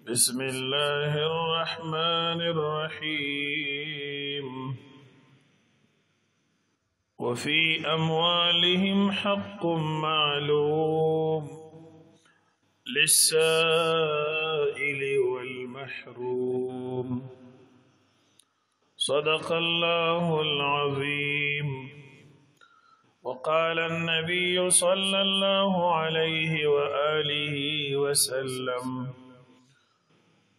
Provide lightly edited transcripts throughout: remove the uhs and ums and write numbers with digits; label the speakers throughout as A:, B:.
A: بسم الله الرحمن الرحيم. وفي أموالهم حق معلوم للسائل والمحروم. صدق الله العظيم. وقال النبي صلى الله عليه وآله وسلم: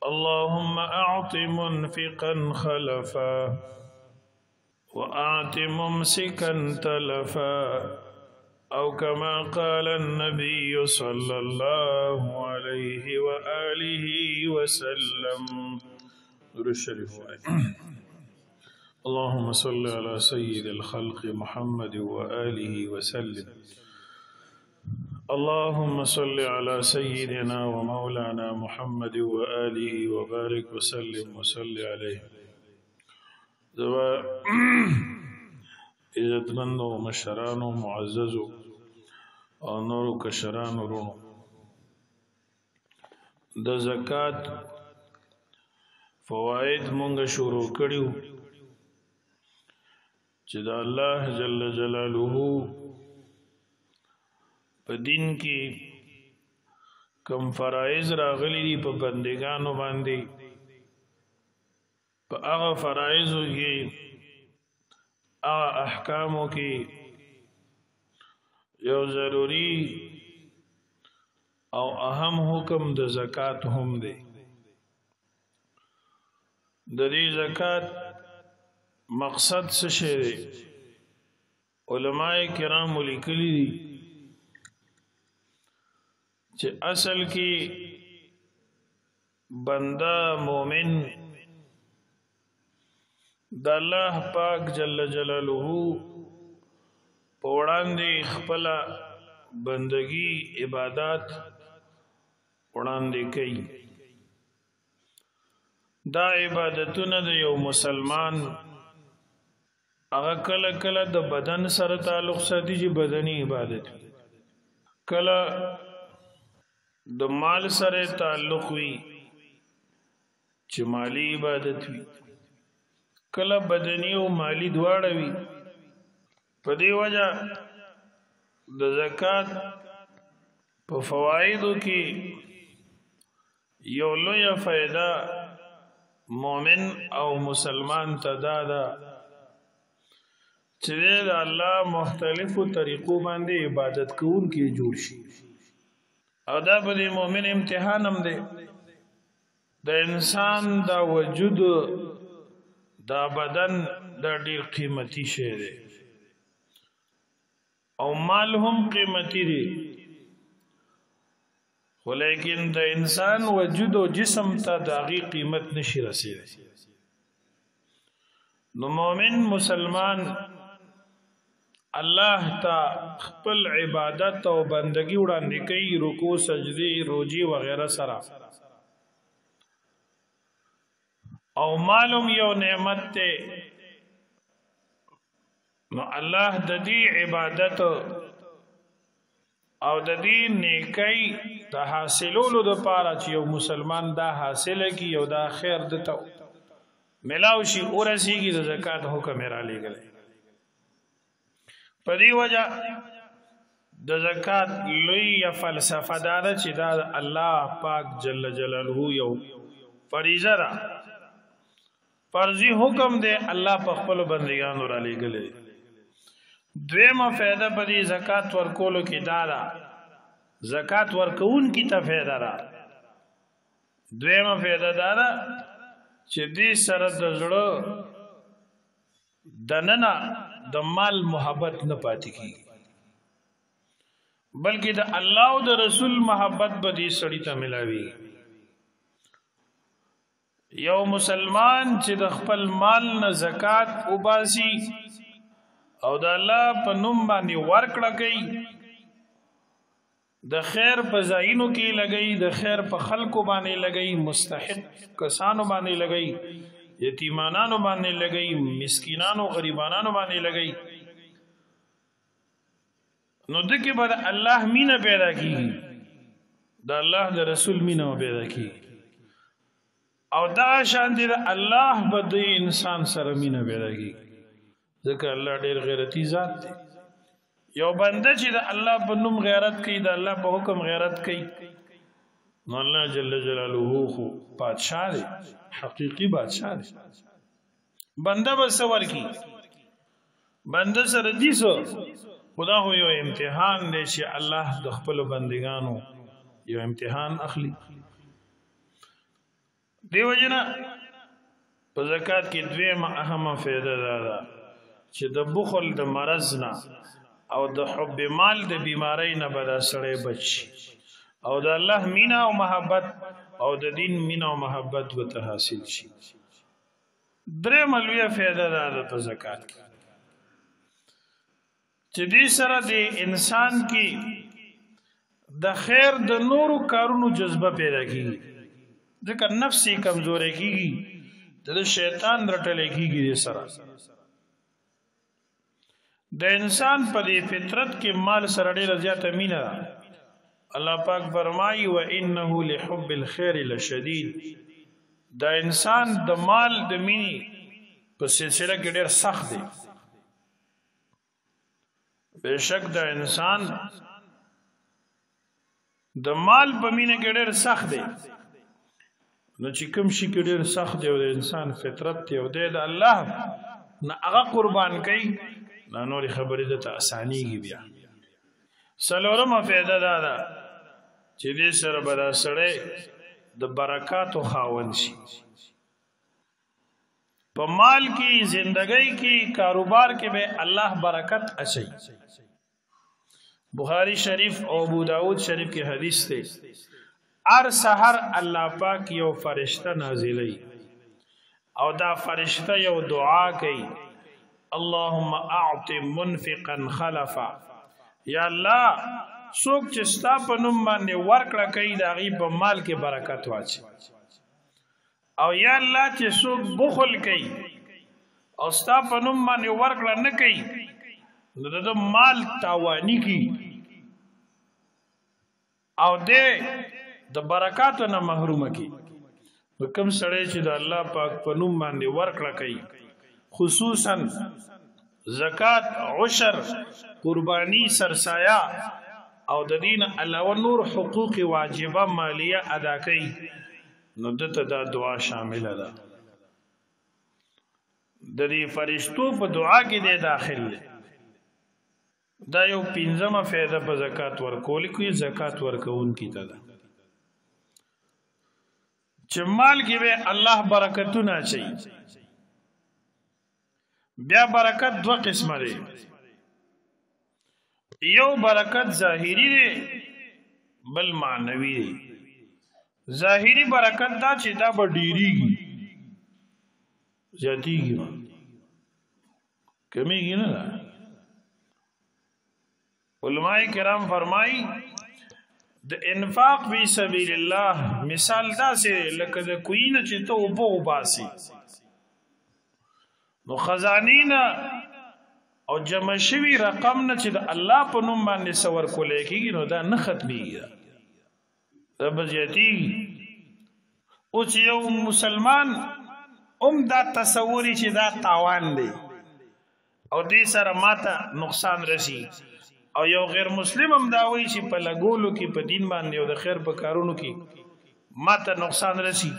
A: اللهم أعط منفقا خلفا وأعط ممسكا تلفا، أو كما قال النبي صلى الله عليه وآله وسلم. الشريف. اللهم صل على سيد الخلق محمد وآله وسلم. اللهم صل على سيدنا ومولانا محمد وآله وبارك وسلم وصل عليه. زما عزتمندو مشرانو معززو او نورو کشرانو وروڼو، د زکات فواید مونږ شروع کړیو چې د الله جل جلاله په دین کې کم فرایض راغلي دي په بندگانو باندې، په هغه فرایضو کې هغه احکامو کې یو ضروري او اهم حکم د زکات هم دی. د دې زکات مقصد څه شی دی؟ علماء کرام لیکلي دي چې اصل کې بنده مؤمن د الله پاک جل جلاله په وړاندې خپل بندگی عبادت وړاندې کوي. دا عبادتونه د یو مسلمان هغه کله کله د بدن سره تعلق ساتي چې بدني عبادت، کله د مال سره تعلق وي چې مالی عبادت وي، کله بدني او مالی دواړه وي. په دې وجه د زکات په فوایدو کې یو لویه فایده مؤمن او مسلمان ته دا ده چې د الله مختلفو طریقو باندې عبادت کوونکي جوړ شي، او دا په دې مؤمن امتحان هم دی. د انسان دا وجود، دا بدن، دا ډیر قیمتي شی دی او مال هم قیمتي دی، خو لیکن د انسان وجود او جسم ته د هغې قیمت نشي رسېدی. نو مؤمن مسلمان الله ته خپل عبادت او بندگی وړاندې کوي، رکوع، سجدې، روزي وغیره سره، او معلوم یو نعمت ته. نو الله د دې عبادت او د دې نیکۍ د حاصلولو د پاره چې یو مسلمان دا حاصله کی او دا خیر دته ملاو شي اورسیږي، د زکات حکم را لېږلی. په دې وجه د زکات لوی فلسفه دا ده چې دا الله پاک جل جلاله یو فریضه ده، فرضي حکم دی، الله په خپل بندگانو را لېږلی. دویمه فایده په دې زکات ورکولو کې دا ده، زکات ورکوونکي ته فایده ده. دویمه فایده دا ده چې دې سره د زړه دننه د مال محبت نه پاتې کیږي، بلکې د الله او د رسول محبت به دې سړي ته ملاوي. یو مسلمان چې د خپل مال نه زکات وباسي او د الله په نوم باندې ورکړه کوي، د خیر په ځایونو کې لګي، د خیر په خلکو باندې لګي، مستحق کسانو باندې لګي، یتیمانانو باندې لګي، مسکینانو غریبانانو باندې لګي، نو دکې به د الله مینه پیدا کیږي، د الله د رسول مینه پیدا کیږي. او دا شان دی الله په دې انسان سره مینه پیدا کیږي، ځکه الله ډیر غیرتی ذات دی. یو بنده چې د الله په نوم غیرت کوي، د الله په حکم غیرت کوي، نو الله جل جلاله خو بادشاہ دی، حقیقي بادشاہ دی. بنده به څه ورکي؟ بنده سره دي څه؟ خدا هو یو امتحان دی چې الله د خپل بندگانو یو امتحان اخلي. دیو جنا په زکات کې دویمه اهمه فایده ده دا چې د بخل د مرض نه او د حب مال د بیماری نه به دا سړی بچ، او د الله مینا او محبت او د دین مینا او محبت به ته حاصل شي. درېیمه لویه فایده ده ده په زکات کې چې دې سره د انسان کې د خیر د نورو کارونو جذبه پیدا کیږي، ځکه نفس یې کمزوری کیږي، د شیطان رټلی کیږي. دې سره د انسان په دې فطرت کې مال سره ډیره زیاته مینه ده. الله پاک فرمایي وانه لحب الخير لشدید. دا انسان د مال د مینې په سلسله کې ډیر سخت دی. بشک دا انسان د مال په مینه کې ډیر سخت دی. نو چې کوم شي کې ډیر سخت دی او د انسان فطرت دی او دی د الله نه هغه قربان کوي، دا نورې خبرې ده ته اسانیږي. بیا څلورمه فایده دا ده چې دې سره به دا سړی د برکاتو خاوند شي. په مال کې، زندګۍ کې، کاروبار کې به الله برکت اچي. بخاری شریف او ابو داود شریف کې حدیث دی، هر سحر الله پاک یو فرشته نازلوي او دا فرشته یو دعا کوي، اللهم اعط منفقا خلفا. یا الله څوک چې ستا په نوم باندې ورکړه کوي د هغې په مال کې برکت واچي، او یا الله چې څوک بخل کوي او ستا په نوم باندې ورکړه نه کوي نو د ده مال تاواني کی او دی د برکاتو نه محرومه کی. نو کوم سړی چې د الله پاک په نوم باندې ورکړه کوي، خصوصا زکات، عشر، قربانی، سرسایا او د دین علاوه نور حقوق واجبه مالیه ادا کوي، نو دته دا دعا شامله ده. د دې فرشتو په دعا کې دی داخل دی. دا یو پنځمه فایده په زکات ورکول کې زکات ورکوونکي ته ده چې مال کې به الله برکتونه اچي. بیا برکت دوه قسمه دی، یو برکت ظاهری دی، بل معنوي دی. ظاهری برکت دا چې دا به ډیریږي، زیاتیږي، کمیږي نه. ده علماء کرام فرمایي د انفاق فی سبیل الله مثال داسې لکه د کوی نه چې ته اوبه وباسي، نو خزانې نه او جمع شوي رقم نه چې د الله په نوم باندې څه ورکولی کېږي نو دا نه ختمیږي، دا به زیاتېږي. اوس یو مسلمان هم دا تصوري چې دا تاوان دی او دې سره ماته نقصان رسی، او یو غیر مسلم هم دا وایي چې په لګولو کې په دین باندې او د خیر په کارونو کې ماته نقصان رسی،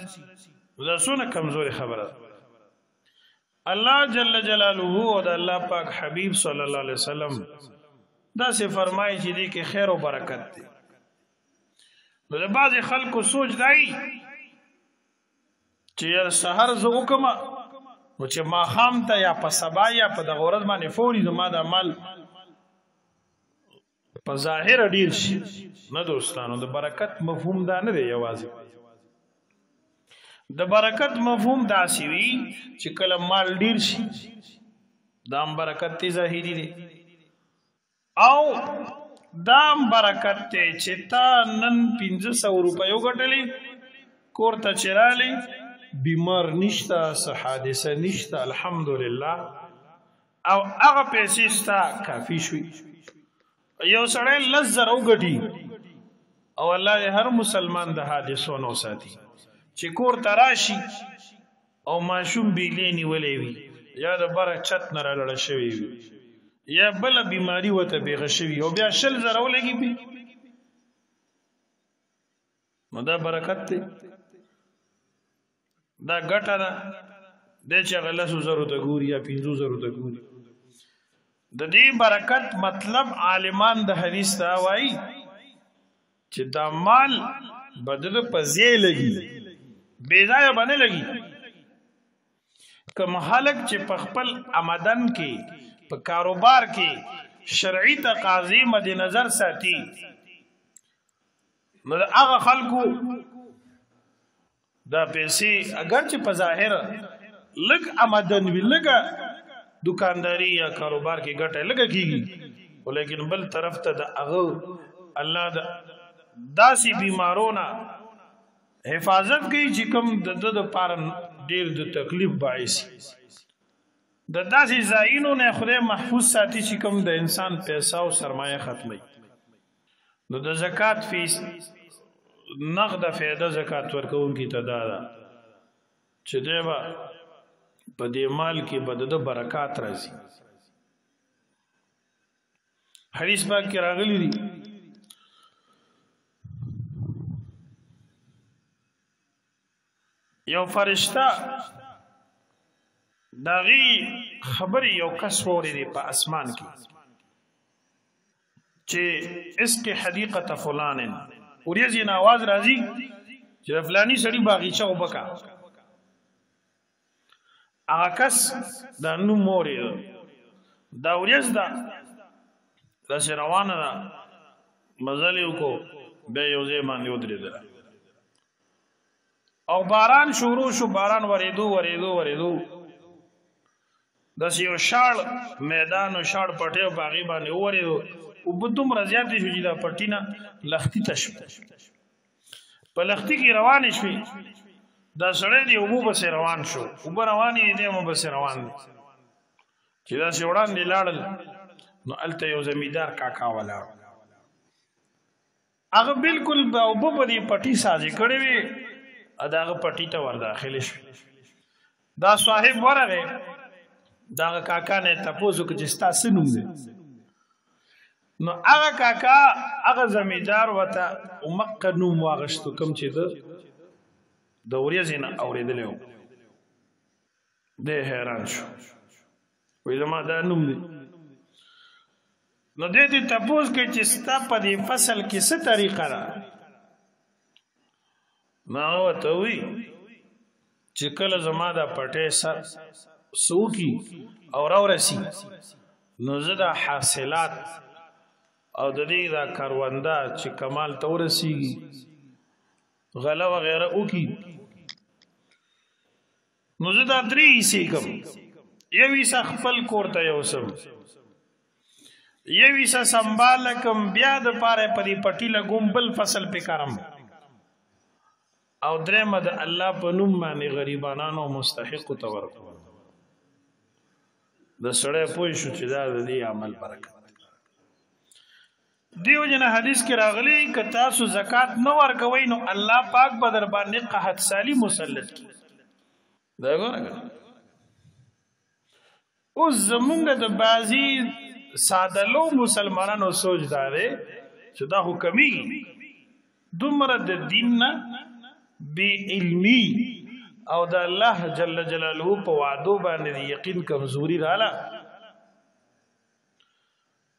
A: دا څونه کمزورې خبره ده. الله جل جلاله او د الله پاک حبیب صلی الله علیه وسلم دا سه فرمایي چې دې کې خیر او برکت دی. نو د بعضې خلکو سوچ دی چې یار سحر زه وکم نو چې ماښام ته یا په سبا یا په دغه ورځ باندې فوري زما د مال په ظاهر ډیر شي. نه دوستانو، د برکت مفهوم دا نه دی. یوازې د برکت مفهوم داسې وي چې کله مال ډیر شي دا هم برکت دی ظاهري دی، او دا هم برکت دی چې تا نن 500 روپۍ وګټلې، کور ته چې رالې بیمار نشته، څه حادثه نشته، الحمدلله، او هغه پیسې ستا کافي شوي. یو سړی 10,000 وګټي او الله دې هر مسلمان د حادثو نه وساتي، چې کور ته راشي او ماشوم بیلې نیولې وي، یا د بره چت نه رالړه شوی وي، یا بله بیماری ورته پېښه شوي او بیا 20,000 ولګي پې، نو دا برکت دی، دا ګټه ده. دی چې هغه 10,000 ته ګوري یا 5,000 ته ګوري. د دې برکت مطلب عالمان د حدیث ته وایي چې دا مال بدل په ځای لګي، بې ځایه به نه لګي. کوم خلک چې په خپل آمدن کې، په کاروبار کې شرعي تقاضې مد نظر ساتي، نو د هغه خلکو دا پیسې اگر چې په ظاهر لږ آمدن وي، لږه دکانداری یا کاروبار کې ګټه لږه کیږي، ولیکن بل طرف ته د هغه الله د داسې بیمارونه حفاظت کوي چې کوم د ده دپاره ډېر د تکلیف باعث، د داسې ځایونو نه خدای محفوظ ساتي چې کوم د انسان پیسه او سرمایه ختموي. نو د زکات فیس نقد فایده زکات ورکوونکي ته دا ده چې دی به په دې مال کې به د ده برکات راځي. حدیث پاک کې راغلي دي یو فرشته داغي خبرې یو کس واورېدې په اسمان کې چې اسق حدیقه فلان، ورېځې نه اواز راځي چې د فلاني سړي باغیچه وبکا. هغه کس دا نوم واورېده، دا ورېځ ده داسې روانه ده، مزل یې وکړو، بیا یو ځای باندې ودرېدله او باران شروع شو. باران ورېدو ورېدو ورېدو، داسې یو شاړ میدان او شاړ پټی او په هغې باندې وورېدو. اوبه دومره زیاتې شوې چې دا پټي نه لښتي ته شوې، په لښتي کې روانې شوې. دا سړی دی اوبو پسې روان شو، اوبه روانې دي، دی هم پسې روان دی. چې داسې وړاندې لاړل نو هلته یو زمیندار کاکا ولاړ، هغه بالکل به اوبه په دې پټي سازې کړې وې او د هغه پټي ته ور داخلې شوې. دا صاحب ورغی، د هغه کاکا نه یې تپوس وکړ چې ستا څه نوم دی؟ نو هغه کاکا هغه زمیندار ورته همقه نوم واغښتو کوم چې ده د ورځې نه اورېدلی و. دی حیران شو، وایي زما دا نوم دی. نو دی دې تپوس کوي چې ستا په دې فصل کې څه طریقه ده؟ نو هغه ورته وایي چې کله زما دا پټی سر سوکي او راورسي، نو زه دا حاصلات او د دې دا کرونده چې کمال ته ورسیږي، غله وغیره وکړي، نو زه دا درې حصې کوم. یو حصه خپل کور ته یوسم، یو حصه سنباله کم، بیا د پاره په دې پټي لګوم، بل فصل پې کرم، او درېیمه د الله په نوم باندې غریبانانو مستحقو ته ورکوم. د سړی پوه شو چې دا د دې عمل برکت. دیو جن حدیث کې راغلی که تاسو زکات نه ورکوئ نو الله پاک به در باندې قحط سالی مسلط کړي. دا ګوره اوس زمونږ د بعضي سادلو مسلمانانو سوچ دا دی چې دا خو کمیږي، دومره د دین نه بې علمي او د الله جل جلاله په وعدو باندې د یقین کمزوري رااله،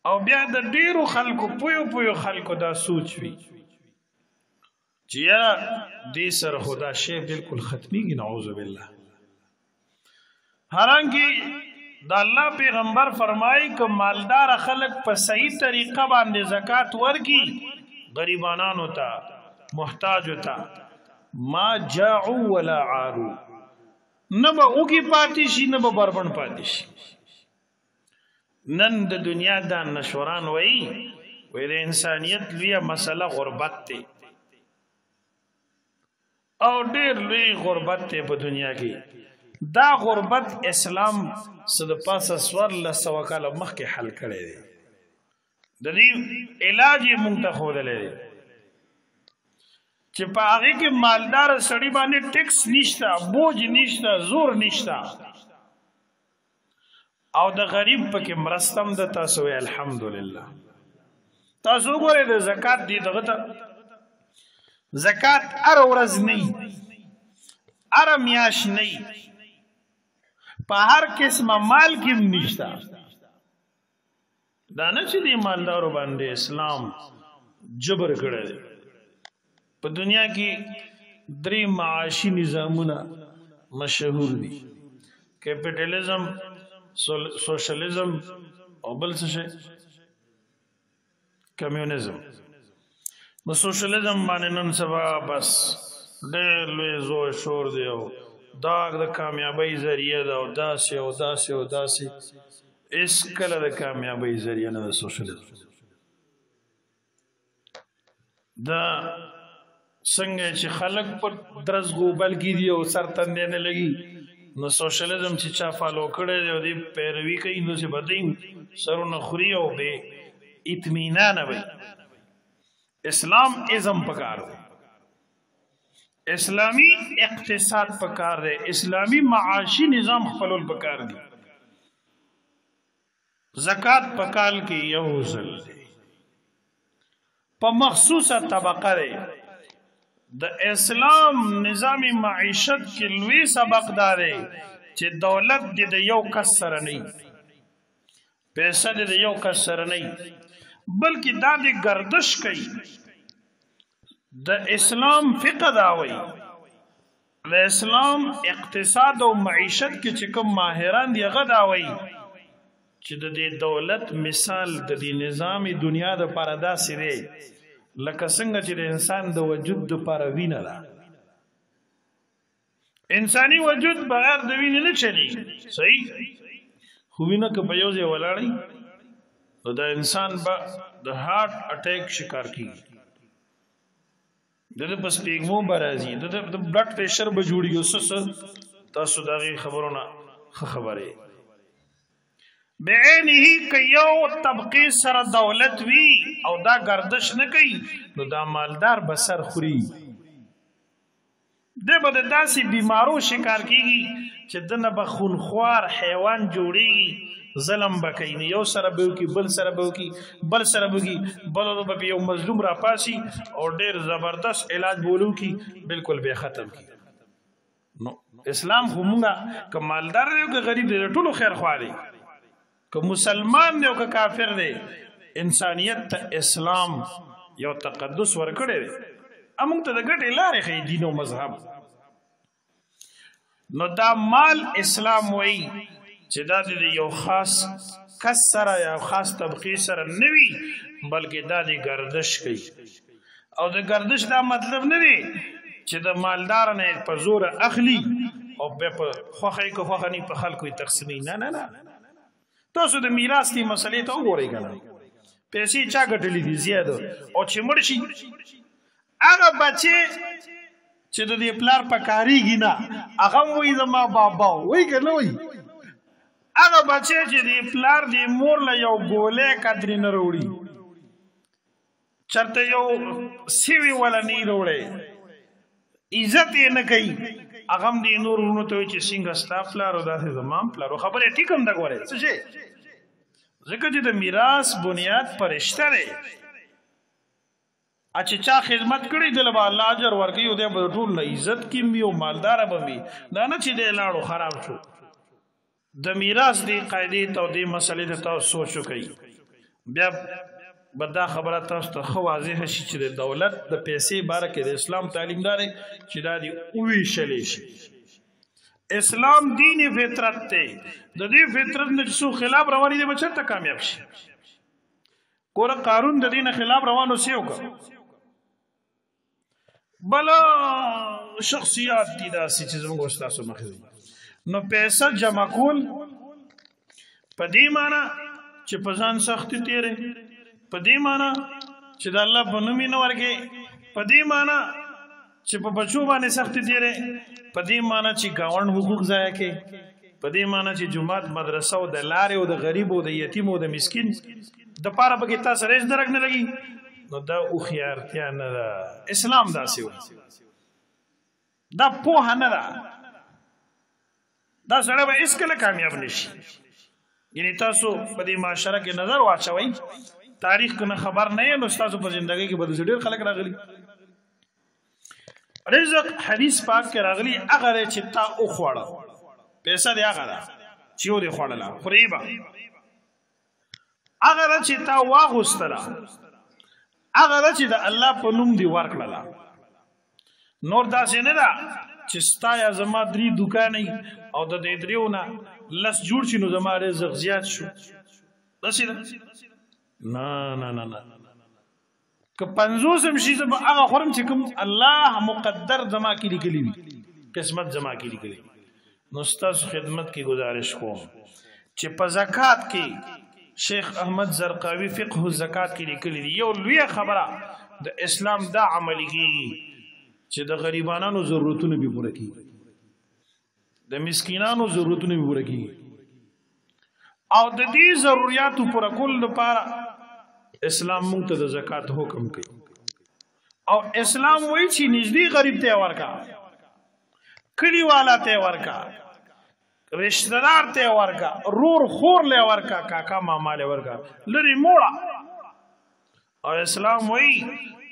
A: او بیا د ډیرو خلکو پویو پویو خلکو دا سوچ وي چې یاره دې سره خو دا شی بالکل ختمیږي، نعوذ بالله. حالانکه د الله پیغمبر فرمایي که مالدار خلک په صحیح طریقه باندې زکات ورکي غریبانانو ته، محتاجو ته، ما جاعوا ولا عارو، نه به اوږي پاتې شي نه به بربنډ پاتې شي. نن د دنیا دا نشوران وایي، وایي د انسانیت لویه مسله غربت دی، او ډېر لوی غربت دی په دنیا کې. دا غربت اسلام څه د پاسه 1400 کاله مخکې حل کړی دی، د دې علاج یې موږ ته ښودلی دی. چې په هغه کې مالدار سړی باندې ټیکس نشته، بوج نشته، زور نشته، او د غریب پکې مرستم د تاسو. الحمدلله تاسو وګورئ د زکات دی، دغه ته زکات هر ورځ نه، هر میاش نه، په هر قسمه مال کې نشته. دا نه چې دی مالدارو باندې اسلام جبر کړی دی. په دنیا کې درې معاشي نظامونه مشهور دي، کیپټالیزم، سوشلیزم او بل څه شي، کمیونیزم. نو سوشلیزم باندې نن سبا بس ډېر لوی زور شور دی او دا د کامیابی ذریعہ ده او داسې او داسې او داسې. اس کله د کامیابی ذریعہ نه ده سوشلیزم. دا څنګه چې خلک پر درز غوبل کې دي او سر تندې نه لګي، نو سوشلیزم چې چا فالو کړی دی او دی پیروي کوي، نو چې بدین سرونه خوري او بې اطمینان وي. اسلام ازم پکار دی، اسلامی اقتصاد پکار دی، اسلامی معاشي نظام خپلول پکار دی. زکات پکال کې یو ځل دی، په مخصوصه طبقه دی. د اسلام نظام معیشت کې لوی سبق دا دی چې دولت دې د یو کس سره نه، پیسې دې د یو کس سره نه، بلکې دا دې گردش کوي. د اسلام فقه دا وایي، د اسلام اقتصاد او معیشت کې چې کوم ماهران دي هغه دا وایي چې د دې دولت مثال د دې نظام دنیا د پاره داسې دی لکه څنګه چې د انسان د وجود د پاره وینه ده. انساني وجود بغیر د وینې نه چلی، صحیح؟ خو وینه که په یو ځای ولاړی نو دا انسان به د هارت اٹیک شکار کیږي، د ده په سپېږمو به راځي، د ده د بلډ پریشر به جوړېږي. څه تاسو د هغې خبرو نه ښه خبرې بعینه. که یو طبقې سره دولت وي او دا گردش نه کوي، نو دا مالدار به سر خوري، دی به د داسې بیمارو شکار کیږي چې دنه به خونخوار حیوان جوړیږي، ظلم به کوي. نو یو سره به وکړي، بل سره به وکړي، بل سره به وکړي، بل به په یو مظلوم راپاسي او ډېر زبردست علاج بولو کی، بالکل به ختم کی. نو اسلام خو مونږه که مالدار دی او که غریب دی، ټولو خیر خواه دی، که مسلمان دی او که کافر دی، انسانیت ته اسلام یو تقدس ورکړی دی. امونږ ته د ګټې لارې ښیي دین او مذهب. نو دا مال اسلام وایي چې دا د یو خاص کس سره یا خاص طبقې سره نه وي، بلکې دا د گردش کوي. او د گردش دا مطلب نه دی چې د مالدار نه په زور اخلي او بیا په خوښه یې که خوښه نه په خلکو یې تقسیموي. نه نه نه، تاسو د میراث دې مسلې ته وګورئ که نه، پیسې چا ګټلې دي زیات، او چې مړ شي هغه بچی چې د دې پلار په کاریږي نه، هغه هم وایي زما بابا وایي که نه وایي. هغه بچی چې د پلار د مور له یو ګولې قدرې نه راوړي، چرته یو سیوی ولا نه راوړی، عزت یې نه کوي، هغه هم دې نور وروڼو ته وایي چې څنګه ستا پلار او داسې زما هم پلار. خبره ټیک هم ده، ګورې څه شی، ځکه چې د میراث بنیاد پر رشته دی. چې چا خدمت کړی دی له به الله اجر ورکوي او دی به ټول له عزت کې وي او مالداره به وي. دا نه چې دی لاړو خراب شو. د میراث دې قاعدې ته او دې مسلې ته تاسو سوچ وکړئ، بیا به دا خبره تاسو ته ښه واضح شي چې د دولت د پیسې باره کې د اسلام تعلیم دا دی چې دا دې وویشلی شي. اسلام دین فطرت دی، د دې فطرت نه چې څوک خلاف روان دي به چېرته کامیاب شي؟ ګوره قارون د دین خلاف روانو څه وکړه، بلا شخصیات دي داسې چې زموږ ستاسو مخې دي. نو پیسې جمع کول په دې معنی چې په ځان سختي تیرې، په دې معنی چې د الله په نوم یې نه ورکې، په دې معنی چې په بچو باندې سختي تیرې، په دې معنی چې ګاونډ حقوق ضایع کې، په دې معنی چې جومات مدرسه او د لارې او د غریب او د یتیم او د مسکین د پاره پکې تاسو هیڅ درک نه لګي. نو دا هوښیارتیا نه ده. اسلام داسې وایي، دا پوهه نه ده. دا سړی به هېڅکله کامیاب نشي. یعنی تاسو په دې معاشره کې نظر واچوئ، تاریخ کې نه خبر نه یې، نو ستاسو په زندګۍ کې به داسې ډېر خلک راغلي. رزق حدیث پاک کې راغلی هغه دی چې تا وخوړه، پیسه دې هغه ده چې ودې خوړله، خورې به. هغه ده چې تا واغوستله، هغه ده چې د الله په نوم دې ورکړله. نور داسې نه ده چې ستا یا زما درې دوکانې او د دې دریو نه لس جوړ شي نو زما رزق زیات شو، داسې ده؟ نه نه نه نه، که 50 هم شي زه به هغه خورم چې کوم الله مقدر زما کې لیکلي وي، قسمت زما کې لیکلي. نو ستاسو خدمت کې گزارش کوم چې په زکات کې شیخ احمد زرقاوي فقه الزکات کې لیکلي دي، یو لویه خبره د اسلام دا عملي کېږي چې د غریبانو ضرورتونه به پوره کېږي، د مسکینانو ضرورتونه به پوره کېږي، او د دې ضروریاتو پوره کولو لپاره اسلام مونږ ته د زکات حکم کوي. او اسلام وایي چې نږدې غریب ته ورکا، کلی والا ته ورکا، رشتہ دار ته ورکا، رور خور له ورکا، کاکا ماما له ورکا، لري موړه. او اسلام وایي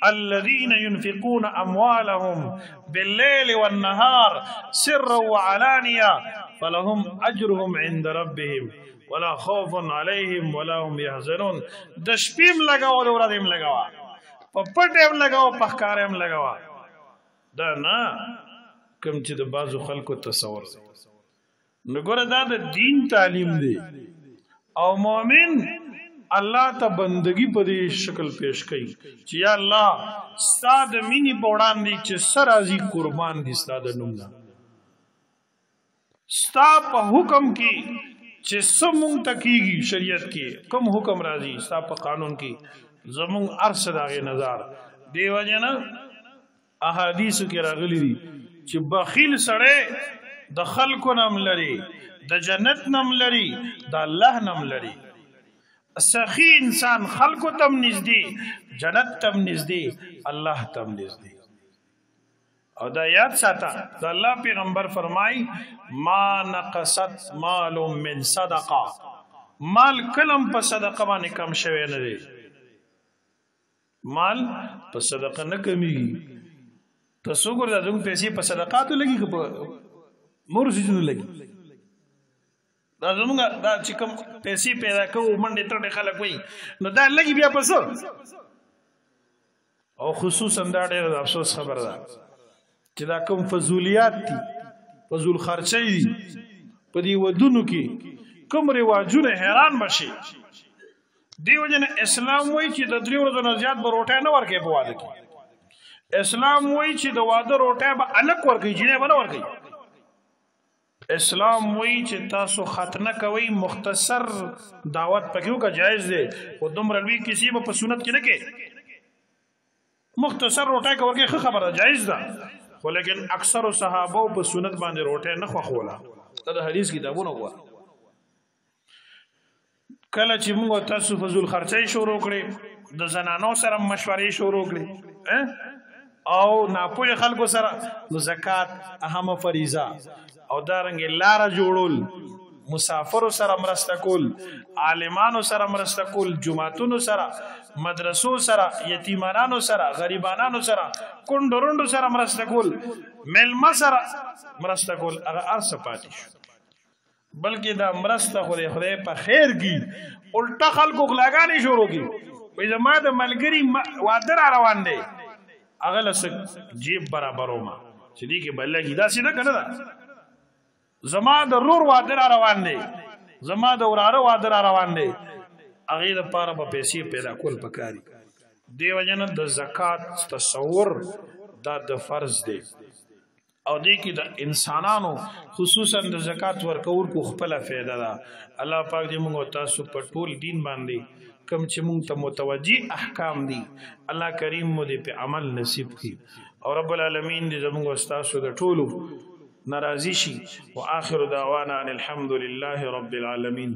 A: الذين ينفقون أموالهم بالليل والنهار سرا وعلانية فلهم أجرهم عند ربهم ولا خوف عليهم ولا هم يحزنون. د شپې هم لګاوه، د ورځې هم لګاوه، په پټه هم لګاوه، په ښکاره هم لګاوه. دا نه کوم چې د بعضو خلکو تصور دی. نو ګوره دا د دین تعلیم دی، او مؤمن الله ته بندگی په دې شکل پیش کوي چې یا الله ستا د مینې په وړاندې چې څه راځي قربان دي ستا د نوم نه، ستا په حکم کې چې څه مونږ ته کېږي شریعت کې کوم حکم راځي ستا په قانون کې زمونږ هر څه د هغې نظر دې وجې نه احادیثو کې راغلي دي چې بخیل سړی د خلکو نه هم لري، د جنت نه هم لري، د الله نه هم لري. سخی انسان خلکو تم نږدې، جنت تم نږدې، الله تم نږدې. او دا یاد ساته، د الله پیغمبر فرمای ما نقصت مال من صدقه، مال کلم په صدقه باندې کم شوی نه دی، مال په صدقه نه کمیږي. تاسو ګورئ دا زموږ پیسې په صدقاتو لګي که په نورو څیزونو لګي؟ دا زموږ دا چې کوم پیسې پیدا کوو منډې ترډې خلک وایي، نو دا لګي بیا په څه؟ او خصوصا دا ډېره د افسوس خبره ده چې دا کوم فضولیات دي، فضول خرچۍ دي په دې ودونو کې کوم رواجونه، حیران به شي. دې وجې نه اسلام وایي چې د درې ورځو نه زیات به روټۍ نه ورکوي په واده کې. اسلام وایي چې د واده روټۍ به هلک ورکوي، جینۍ به نه ورکوي. اسلام وایي چې تاسو ختنه کوئ، مختصر دعوت پکې وکړه، جایز دی، خو دومره لوی کیسې به په سنت کې نه کوي. مختصر روټۍ که ورکوي ښه خبره ده، جایز ده، خو لیکن اکثرو صحابو په سنت باندې روټۍ نه خوښوله. دا د حدیث کتابونه وګوره. کله چې موږ تاسو فضول خرچۍ شروع کړې، د زنانو سره مشورې شروع کړې او ناپوهه خلکو سره، نو زکات اهمه فریضه او دارنګ لاره جوړول، مسافرو سره مرسته کول، عالمانو سره مرسته کول، جوماتونو سره، مدرسو سره، یتیمانانو سره، غریبانانو سره، کونډو رونډو سره مرسته کول، مېلمه سره مرسته کول، هغه هر څه پاتې شو. بلکې دا مرسته خو د خدای په خیر کی الټه خلکو غلاګانې شروع کی، وایي زما د ملګري واده را روان دی، هغه له څه جیب برابرو ما چې دې کې به لګي، داسې ده که نه ده؟ زما د رور واده را روان دی، زما د وراره واده را روان دی، هغې دپاره به پیسې پیدا کول پکاري. دې وجه نه د زکات تصور دا د فرض دی، او دې کې د انسانانو خصوصا د زکات ورکوونکو خپله فایده ده. الله پاک دې موږ تاسو په ټول دین باندې کوم چې موږ ته متوجي احکام دي، الله کریم مو دې په عمل نصیب کړي، او رب العالمین دې زموږ ستاسو د ټولو ناراضي شي. واخر دعوانا ان الحمد لله رب العالمین.